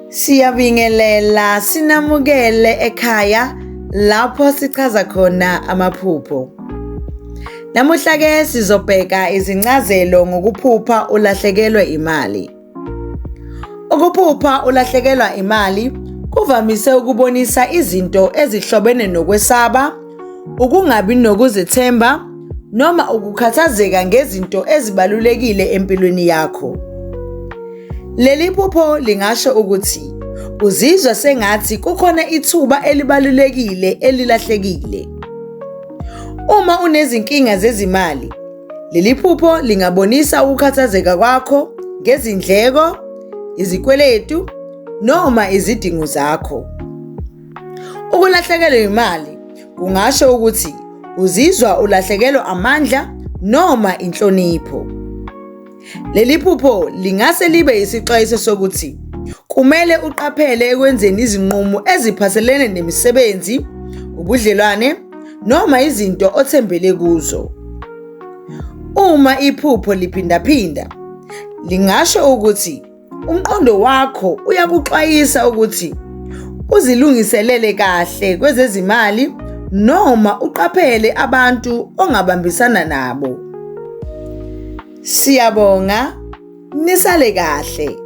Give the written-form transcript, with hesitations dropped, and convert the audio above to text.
Siyabingelela sinamukele ekhaya lapho sichaza khona amaphupho. Namuhla ke sizobheka izincazelo ngokuphupha ulahlekelwe imali. Ukuphupha ulahlekelwa imali kuvamise ukubonisa izinto ezihlobene nokwesaba, ukungabi nokuzethemba noma ukukhathazeka ngezinto ezibalulekile empilweni yakho. Leli phupho lingasho ukuthi uzizwa sengathi kukhona ithuba elibalulekile elilahlekile. Uma unezinkinga zezimali, leli phupho lingabonisa ukukhathazeka kwakho ngezindleko, izikweletu noma izidingo zakho. Ukulahlekelwa imali kungasho ukuthi uzizwa ulahlekelwa amandla noma inhlonipho. Leli phupho lingase libe isixwayiso sokuthi kumele uqaphele ekwenzeni izinqumo eziphathelene nemisebenzi, ubudlelwane noma izinto othembele kuzo. Uma iphupho liphindaphinda, lingasho ukuthi Umqondo wakho uyakuxwayisa ukuthi uzilungiselele kahle kwezezimali noma uqaphele abantu ongabambisana nabo. Siyabonga, nisale kahle.